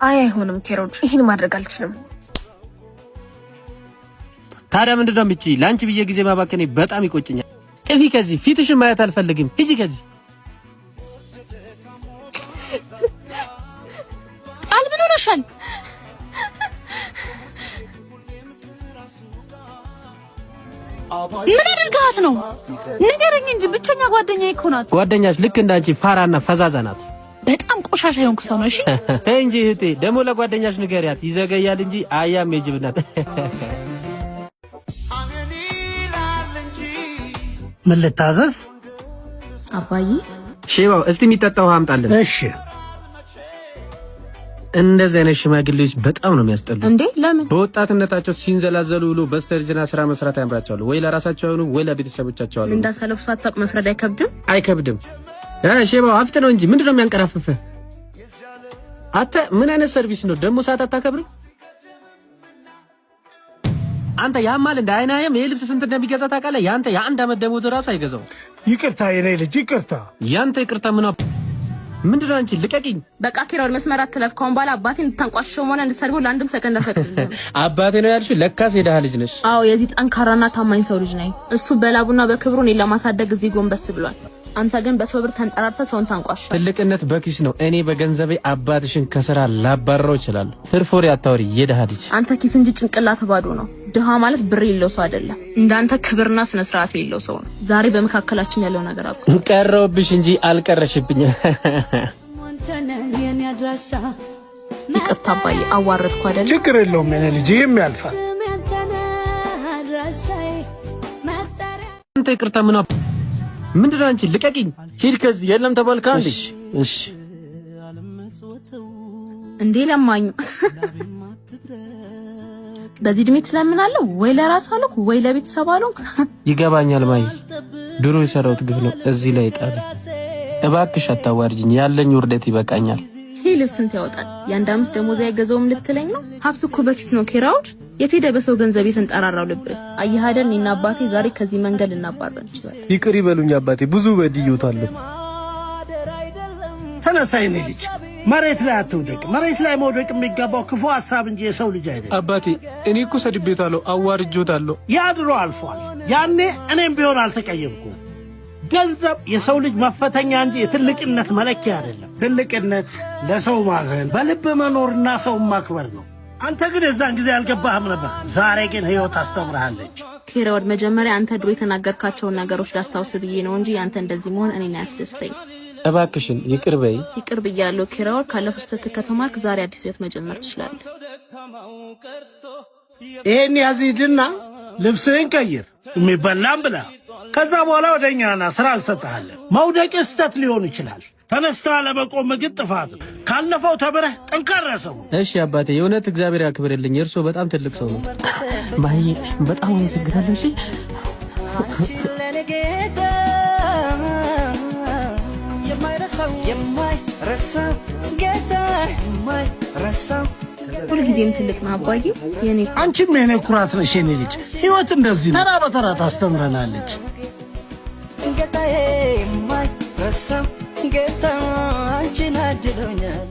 አይ አይሆንም ኬሮድ፣ ይህን ማድረግ አልችልም። ታዲያ ምንድን ነው የምትይ? ለአንቺ ብዬ ጊዜ ማባከኔ በጣም ይቆጭኛል። ጥፊ ከዚህ፣ ፊትሽን ማየት አልፈልግም። ሂጂ ከዚህ። ቃል፣ ምን ሆነሻል? ምን አድርገሃት ነው? ንገረኝ እንጂ፣ ብቸኛ ጓደኛዬ እኮ ናት። ጓደኛሽ ልክ እንዳንቺ ፋራና ፈዛዛ ናት። በጣም ቆሻሻ የሆንክ ሰው ነው። እሺ። ተይ እንጂ እህቴ፣ ደግሞ ለጓደኛሽ ንገሪያት። ይዘገያል እንጂ አያም የጅብ ናት። ምን ልታዘዝ? አባዬ። ሼባው፣ እስቲ የሚጠጣ ውሃ አምጣልን። እሺ። እንደዚህ አይነት ሽማግሌዎች በጣም ነው የሚያስጠሉ። እንዴ፣ ለምን? በወጣትነታቸው ሲንዘላዘሉ ውሎ በስተርጅና ስራ መስራት ያምራቸዋል። ወይ ለራሳቸው አይሆኑ ወይ ለቤተሰቦቻቸው አሉ። እንዳሳለፉ ሳታውቅ መፍረድ አይከብድም? አይከብድም። ሼባው፣ አፍጥ ነው እንጂ ምንድነው የሚያንቀራፍፍህ? አንተ ምን አይነት service ነው ደግሞ? ሰዓት አታከብርም? አንተ ያማል እንደ አይናየም። ይሄ ልብስ ስንት እንደሚገዛ ታውቃለህ? ያንተ የአንድ አመት ደሞዝ ራሱ አይገዛውም። ይቅርታ የኔ ልጅ፣ ይቅርታ። ያንተ ይቅርታ ምን ምንድነው? አንቺ ልቀቂኝ። በቃ ኬሮድ፣ መስመር አትለፍ። ካሁን በኋላ አባቴን እንድታንቋሽሸውም ሆነ እንድትሰድበው ለአንድም ሰከንድ አልፈቅድልህም። አባቴ ነው ያልሽው? ለካስ የደሃ ልጅ ነሽ። አዎ፣ የዚህ ጠንካራና ታማኝ ሰው ልጅ ነኝ። እሱ በላቡና በክብሩ እኔን ለማሳደግ እዚህ ጎንበስ ብሏል። አንተ ግን በሰው ብር ተንጠራርተህ ሰውን ታንቋሻለህ። ትልቅነት በኪስ ነው። እኔ በገንዘቤ አባትሽን ከስራ ላባረረው እችላለሁ። ትርፍ ወሬ አታወሪ፣ የደሃ ልጅ። አንተ ኪስ እንጂ ጭንቅላት ባዶ ነው። ድሃ ማለት ብር የሌለው ሰው አይደለም። እንዳንተ ክብርና ስነ ስርዓት የሌለው ሰው ነው። ዛሬ በመካከላችን ያለው ነገር አቁ ቀረውብሽ እንጂ አልቀረሽብኝም። ይቅርታ አባዬ፣ አዋረድኩ አይደል? ችግር የለውም የኔ ልጅ፣ ይህም ያልፋል። አንተ ይቅርታ ምን ምንድነው? አንቺ ልቀቂኝ። ሂድ ከዚህ፣ የለም ተባልካ እንዴ? እሺ። እንዴ ለማኝ፣ በዚህ እድሜ ትለምናለህ ወይ? ለራስ አልሆንክ ወይ ለቤተሰብ አልሆንክ። ይገባኛል ማይ፣ ድሮ የሰራሁት ግፍ ነው እዚህ ላይ ጣለ። እባክሽ አታዋርጅኝ። ያለኝ ውርደት ይበቃኛል። ይህ ልብስ ስንት ያወጣል? የአንድ አምስት ደሞዝ አይገዛውም ልትለኝ ነው? ሀብት እኮ በኪስ ነው ኬራውድ። የት ሄደ በሰው ገንዘብ የተንጠራራው ልብህ? አየህ አይደል፣ እኔና አባቴ ዛሬ ከዚህ መንገድ ልናባረን እንችላለን። ይቅር ይበሉኝ አባቴ፣ ብዙ በድዬዎታለሁ። ተነሳ የኔ ልጅ፣ መሬት ላይ አትውደቅ። መሬት ላይ መውደቅ የሚገባው ክፉ ሀሳብ እንጂ የሰው ልጅ አይደለም። አባቴ፣ እኔ እኮ ሰድቤታለሁ፣ አዋርጆታለሁ። ያ ድሮ አልፏል። ያኔ እኔም ቢሆን አልተቀየምኩም። ገንዘብ የሰው ልጅ መፈተኛ እንጂ የትልቅነት መለኪያ አይደለም። ትልቅነት ለሰው ማዘን፣ በልብ መኖርና ሰውን ማክበር ነው። አንተ ግን የዛን ጊዜ አልገባህም ነበር። ዛሬ ግን ህይወት አስተምርሃለች። ኬራውድ፣ መጀመሪያ አንተ ድሮ የተናገርካቸውን ነገሮች ላስታውስ ብዬ ነው እንጂ አንተ እንደዚህ መሆን እኔን አያስደስተኝ። እባክሽን ይቅር በይ። ይቅር ብያለሁ ኬራውድ። ካለፈው ስህተት ከተማርክ ዛሬ አዲስ ህይወት መጀመር ትችላለህ። ይሄን ያዝ፣ ሂድና ልብስህን ቀይር፣ የሚበላም ብላ። ከዛ በኋላ ወደ እኛ ና፣ ስራ እንሰጥሃለን። መውደቅ ስህተት ሊሆን ይችላል። ተነስተህ አለመቆም ግን ጥፋት ነው። ካለፈው ተምረህ ጠንካራ ሰው ሁን። እሺ አባቴ፣ የእውነት እግዚአብሔር ያክብርልኝ። እርስዎ በጣም ትልቅ ሰው ነው። ማዬ፣ በጣም አመሰግናለሁ። እሺ። የማይረሳው ጌታ፣ የማይረሳው። ሁልጊዜም ትልቅ ነው አባዬ የኔ። አንቺም የኔ ኩራት ነሽ የኔ ልጅ። ህይወት እንደዚህ ነው፣ ተራ በተራ ታስተምረናለች። ጌታዬ፣ የማይረሳው ጌታ አንቺን አድሎኛል።